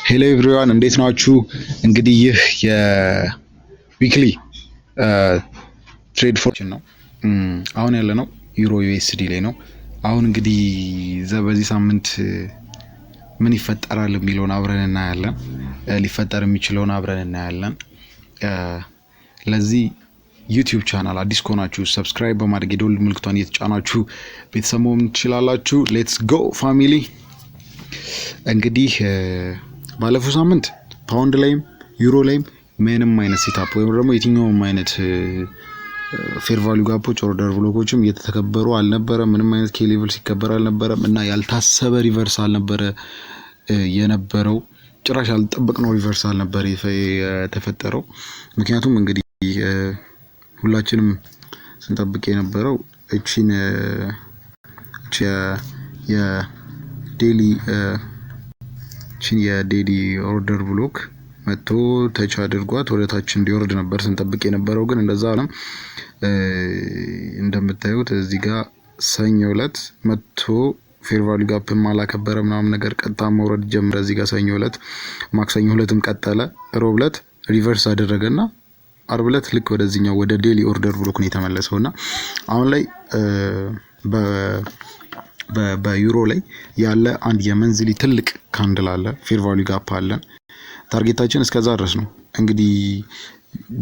Hello everyone፣ እንዴት ናችሁ? እንግዲህ ይህ የ weekly trade forecast ነው። አሁን ያለነው Euro USD ላይ ነው። አሁን እንግዲህ በዚህ ሳምንት ምን ይፈጠራል የሚለውን አብረን እናያለን። ሊፈጠር የሚችለውን አብረን እናያለን። ለዚህ YouTube channel አዲስ ከሆናችሁ subscribe በማድረግ የደወል ምልክቷን እየተጫናችሁ ቤተሰብ መሆን ትችላላችሁ። Let's go, family። እንግዲህ ባለፈው ሳምንት ፓውንድ ላይም ዩሮ ላይም ምንም አይነት setup ወይም ደግሞ የትኛውም አይነት fair value gap ኦች፣ order block ኦችም እየተከበሩ አልነበረም። ምንም አይነት key level ሲከበር አልነበረም እና ያልታሰበ reversal ነበረ የነበረው። ጭራሽ ያልጠበቅነው reversal ነበር የተፈጠረው። ምክንያቱም እንግዲህ ሁላችንም ስንጠብቅ የነበረው እቺን የ daily order block መጥቶ touch አድርጓት ወደ ታች እንዲወርድ ነበር ስንጠብቅ የነበረው፣ ግን እንደዛ አለም። እንደምታዩት እዚህ ጋር ሰኞ ዕለት መጥቶ fair value gap ም አላከበረ ምናምን ነገር፣ ቀጥታ መውረድ ጀመረ። እዚህ ጋር ሰኞ ዕለት፣ ማክሰኞ ዕለትም ቀጠለ። ሮብ ዕለት reverse አደረገና አርብ ዕለት ልክ ወደዚህኛው ወደ daily order block ነው የተመለሰው። እና አሁን ላይ በዩሮ ላይ ያለ አንድ የ monthly ትልቅ candle አለ፣ fair value gap አለን። Target ኣችን እስከዛ ድረስ ነው። እንግዲህ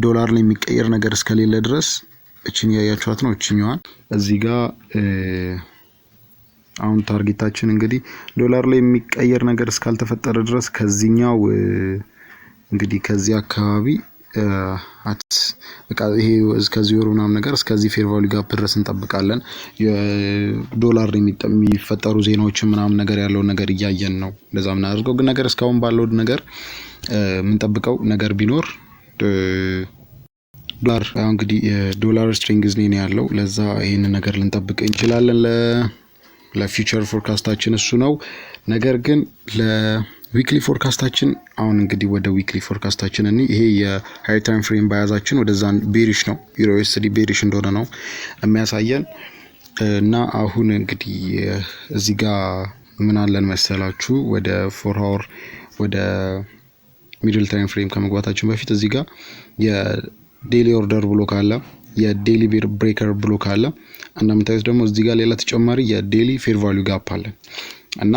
ዶላር ላይ የሚቀየር ነገር እስከሌለ ድረስ እችን ያያችኋት ነው፣ እችኛዋን እዚህ ጋር። አሁን target ኣችን እንግዲህ ዶላር ላይ የሚቀየር ነገር እስካልተፈጠረ ድረስ ከዚህኛው እንግዲህ ከዚህ አካባቢ በቃ ይሄ እስከዚህ ወር ምናምን ነገር እስከዚህ fair value gap ድረስ እንጠብቃለን። የዶላር የሚፈጠሩ ዜናዎችን ምናምን ነገር ያለውን ነገር እያየን ነው እንደዛ ምናደርገው። ግን ነገር እስካሁን ባለው ነገር የምንጠብቀው ነገር ቢኖር ዶላር አሁን እንግዲህ የዶላር strength ነው ያለው። ለዛ ይህንን ነገር ልንጠብቅ እንችላለን። ለ future forecast ኣችን እሱ ነው። ነገር ግን ለ weekly forecast ኣችን፣ አሁን እንግዲህ ወደ weekly forecast ኣችን እኒ ይሄ የ higher time frame bias ኣችን ወደዛ bearish ነው። Euro USD bearish እንደሆነ ነው የሚያሳየን። እና አሁን እንግዲህ እዚህ ጋር ምን አለን መሰላችሁ? ወደ 4 hour፣ ወደ middle time frame ከመግባታችን በፊት እዚህ ጋር የ daily order block አለ፣ የ daily breaker block አለ። እንደምታዩት ደግሞ እዚህ ጋር ሌላ ተጨማሪ የ daily fair value gap አለ። እና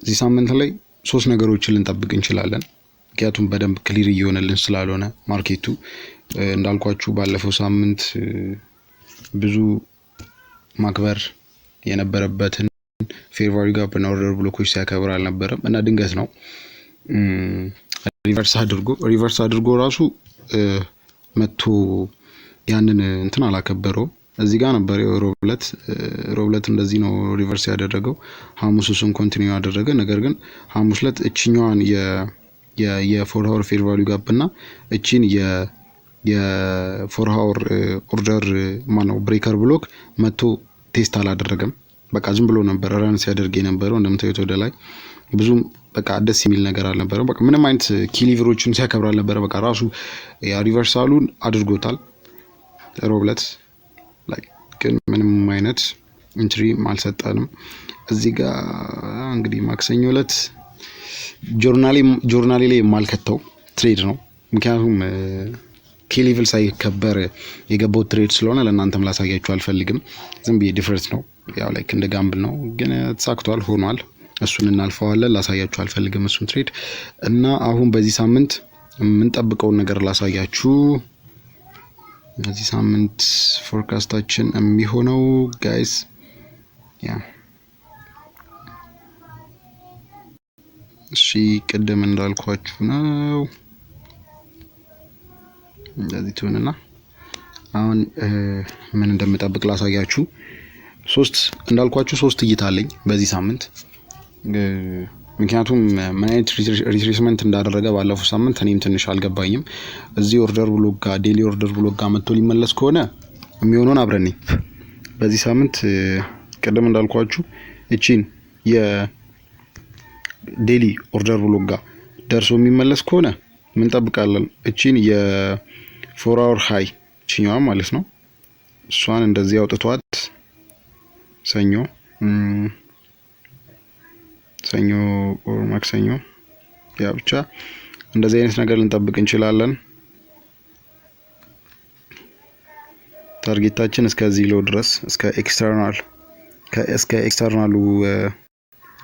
እዚህ ሳምንት ላይ ሶስት ነገሮችን ልንጠብቅ እንችላለን። ምክንያቱም በደንብ clear እየሆነልን ስላልሆነ market ኡ፣ እንዳልኳችሁ ባለፈው ሳምንት ብዙ ማክበር የነበረበትን fair value gap እና order block ኦች ሲያከብር አልነበረም እና ድንገት ነው reverse አድርጎ ራሱ መጥቶ ያንን እንትን አላከበረውም። እዚህ ጋር ነበር ሮብለት፣ ሮብለት እንደዚህ ነው reverse ያደረገው። ሐሙስ እሱን continue ያደረገ። ነገር ግን ሐሙስ ዕለት እችኛዋን የ 4 hour fair value gap እና እቺን የ 4 hour order ማነው breaker block መጥቶ test አላደረገም። በቃ ዝም ብሎ ነበር run ሲያደርግ የነበረው። እንደምታዩት ወደ ላይ ብዙም በቃ ደስ የሚል ነገር አልነበረም። በቃ ምንም አይነት key level ኦችን ሲያከብር አልነበረ። በቃ ራሱ reversal ኡን አድርጎታል ሮብለት፣ ግን ምንም አይነት entry አልሰጠንም። እዚህ ጋር እንግዲህ ማክሰኞ ዕለት ጆርናሌ ላይ የማልከተው trade ነው። ምክንያቱም key level ሳይከበር የገባው trade ስለሆነ ለእናንተም ላሳያችሁ አልፈልግም። ዝም ብዬ ድፍረት ነው፣ ያው like እንደ gamble ነው፣ ግን ተሳክቷል፣ ሆኗል። እሱን እናልፈዋለን። ላሳያችሁ አልፈልግም እሱን trade። እና አሁን በዚህ ሳምንት የምንጠብቀውን ነገር ላሳያችሁ። በዚህ ሳምንት forecast ኣችን የሚሆነው guys፣ yeah፣ እሺ፣ ቅድም እንዳልኳችሁ ነው። እንደዚህ ትሆንና አሁን ምን እንደምጠብቅ ላሳያችሁ። ሶስት፣ እንዳልኳችሁ ሶስት እይታ አለኝ በዚህ ሳምንት። ምክንያቱም ምን አይነት retracement እንዳደረገ ባለፈው ሳምንት እኔም ትንሽ አልገባኝም። እዚህ order block ጋር፣ daily order block ጋር መጥቶ ሊመለስ ከሆነ የሚሆነውን አብረን። በዚህ ሳምንት ቅድም እንዳልኳችሁ እቺን የ daily order block ጋር ደርሶ የሚመለስ ከሆነ ምን ጠብቃለን? እቺን የ 4 hour high፣ እቺኛዋ ማለት ነው። እሷን እንደዚህ አውጥቷት ሰኞ or ማክሰኞ Yeah፣ ብቻ እንደዚህ አይነት ነገር ልንጠብቅ እንችላለን። Target ኣችን እስከዚህ low ድረስ፣ እስከ external ኡ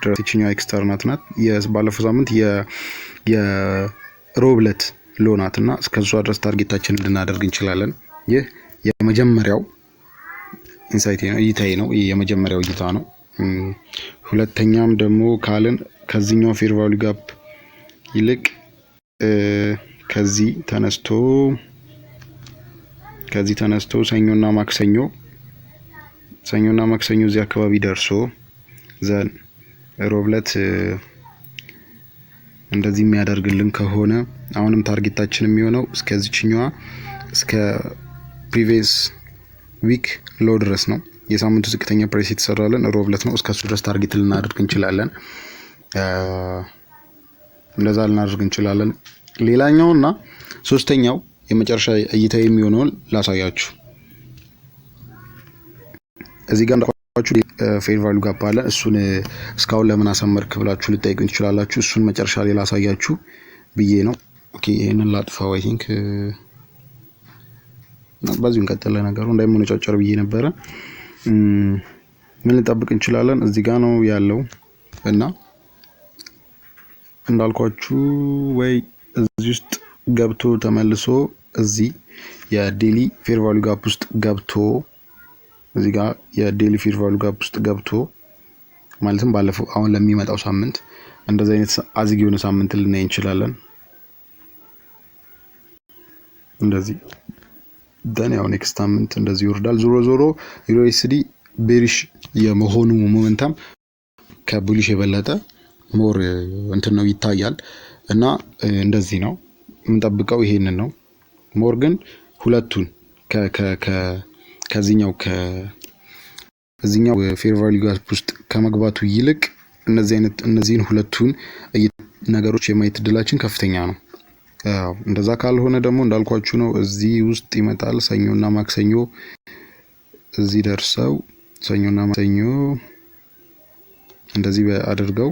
ድረስ፣ ይችኛዋ external ናት። ባለፈው ሳምንት የሮብለት low ናት እና እስከሷ ድረስ target ኣችንን ልናደርግ እንችላለን። ይህ የመጀመሪያው insight ነው፣ እይታዬ ነው። ይህ የመጀመሪያው እይታ ነው። ሁለተኛም ደግሞ ካልን ከዚህኛው fair value gap ይልቅ ከዚህ ተነስቶ ሰኞና ማክሰኞ እዚህ አካባቢ ደርሶ then ሮብለት እንደዚህ የሚያደርግልን ከሆነ አሁንም target ኣችን የሚሆነው እስከዚችኛዋ እስከ previous week low ድረስ ነው። የሳምንቱ ዝቅተኛ price የተሰራልን ሮብለት ነው። እስከሱ ድረስ target ልናደርግ እንችላለን። እንደዛ ልናደርግ እንችላለን። ሌላኛውና ሶስተኛው የመጨረሻ እይታ የሚሆነውን ላሳያችሁ። እዚህ ጋር እንዳልኳችሁ fair value gap አለ። እሱን እስካሁን ለምን አሰመርክ ብላችሁ ልጠይቁኝ ትችላላችሁ። እሱን መጨረሻ ላይ ላሳያችሁ ብዬ ነው። Okay፣ ይሄንን ላጥፋው። I think በዚሁ እንቀጥል። ነገሩ እንዳይሞነጫጨር ብዬ ነበረ። ምን ልንጠብቅ እንችላለን? እዚህ ጋር ነው ያለው እና እንዳልኳችሁ ወይ እዚህ ውስጥ ገብቶ ተመልሶ እዚህ የ daily fair value gap ውስጥ ገብቶ፣ እዚህ ጋር የ daily fair value gap ውስጥ ገብቶ፣ ማለትም ባለፈው አሁን ለሚመጣው ሳምንት እንደዚህ አይነት አዝግ የሆነ ሳምንት ልናይ እንችላለን። እንደዚህ then ያው next ሳምንት እንደዚህ ይወርዳል። ዞሮ ዞሮ EURUSD bearish የመሆኑ momentum ከ bullish የበለጠ more እንትን ነው ይታያል እና እንደዚህ ነው የምንጠብቀው፣ ይሄንን ነው። More ግን ሁለቱን ከዚህኛው ከዚህኛው fair value gap ውስጥ ከመግባቱ ይልቅ እነዚህ አይነት እነዚህን ሁለቱን ነገሮች የማየት እድላችን ከፍተኛ ነው። እንደዛ ካልሆነ ደግሞ እንዳልኳችሁ ነው፣ እዚህ ውስጥ ይመጣል። ሰኞና ማክሰኞ እዚህ ደርሰው ሰኞና ማክሰኞ እንደዚህ አድርገው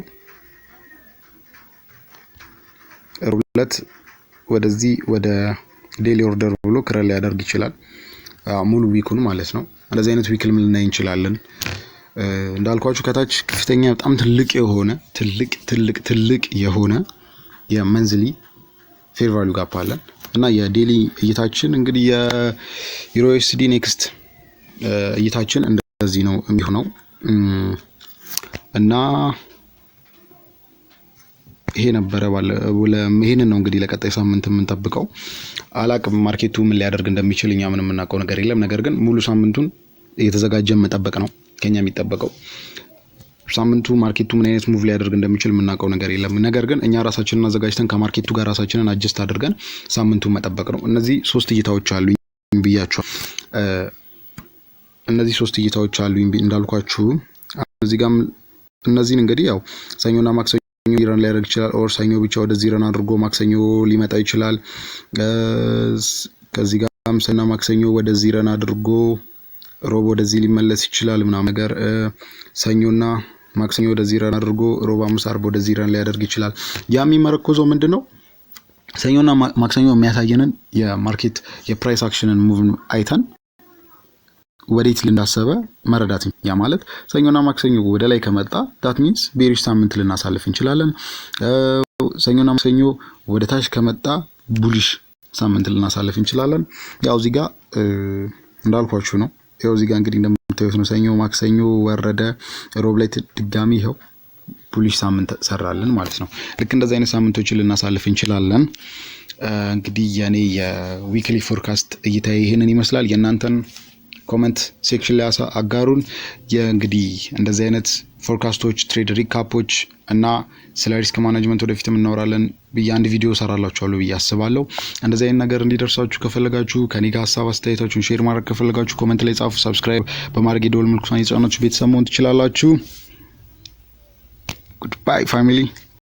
ሮብ ዕለት ወደዚህ ወደ daily order block run ሊያደርግ ይችላል። ሙሉ week ኡን ማለት ነው። እንደዚህ አይነት week ልም ልናይ እንችላለን። እንዳልኳችሁ ከታች ከፍተኛ በጣም ትልቅ የሆነ ትልቅ ትልቅ ትልቅ የሆነ የ monthly fair value gap አለን እና የ daily እይታችን እንግዲህ የ EURUSD next እይታችን እንደዚህ ነው የሚሆነው እና ይሄ ነበረ ባለ ይሄንን ነው እንግዲህ ለቀጣይ ሳምንት የምንጠብቀው። አላቅም market ኡ ምን ሊያደርግ እንደሚችል፣ እኛ ምንም የምናውቀው ነገር የለም። ነገር ግን ሙሉ ሳምንቱን እየተዘጋጀን መጠበቅ ነው ከኛ የሚጠበቀው። ሳምንቱ market ኡ ምን አይነት move ሊያደርግ እንደሚችል የምናውቀው ነገር የለም። ነገር ግን እኛ ራሳችንን አዘጋጅተን ከ market ኡ ጋር ራሳችንን adjust አድርገን ሳምንቱን መጠበቅ ነው። እነዚህ ሶስት እይታዎች አሉ ብያቸዋል። እነዚህ ሶስት እይታዎች አሉ እንዳልኳችሁ እዚህ ጋርም እነዚህን እንግዲህ ያው ሰኞና ማክሰኞ run ሊያደርግ ይችላል። Or ሰኞ ብቻ ወደዚህ run አድርጎ ማክሰኞ ሊመጣ ይችላል። ከዚህ ጋርም ሰኞና ማክሰኞ ወደዚህ run አድርጎ ሮብ ወደዚህ ሊመለስ ይችላል ምናምን ነገር፣ ሰኞና ማክሰኞ ወደዚህ run አድርጎ ሮብ፣ ሐሙስ፣ አርብ ወደዚህ run ሊያደርግ ይችላል። ያ የሚመረኮዘው ምንድን ነው? ሰኞና ማክሰኞ የሚያሳየንን የ market የ price action ን move አይተን ወዴት እንዳሰበ መረዳት። ያ ማለት ሰኞና ማክሰኞ ወደ ላይ ከመጣ that means bearish ሳምንት ልናሳልፍ እንችላለን። ሰኞና ማክሰኞ ወደ ታች ከመጣ bullish ሳምንት ልናሳልፍ እንችላለን። ያው እዚህ ጋር እንዳልኳችሁ ነው። ያው እዚህ ጋር እንግዲህ እንደምታዩት ነው። ሰኞ ማክሰኞ ወረደ፣ ሮብ ላይ ድጋሚ ይኸው bullish ሳምንት ሰራልን ማለት ነው። ልክ እንደዚህ አይነት ሳምንቶችን ልናሳልፍ እንችላለን። እንግዲህ የኔ የ weekly forecast እይታ ይህንን ይመስላል። የእናንተን comment section ላይ አጋሩን። እንግዲህ እንደዚህ አይነት forecast ኦች፣ trade recap ኦች እና ስለ risk management ወደፊትም እናወራለን ብዬ አንድ ቪዲዮ ሰራላችኋለሁ ብዬ አስባለሁ። እንደዚህ አይነት ነገር እንዲደርሳችሁ ከፈለጋችሁ፣ ከኔ ጋር ሀሳብ አስተያየታችሁን share ማድረግ ከፈለጋችሁ comment ላይ ጻፉ። Subscribe በማድረግ የደወል ምልክቱን እየተጫናችሁ ቤተሰብ መሆን ትችላላችሁ። Goodbye, family.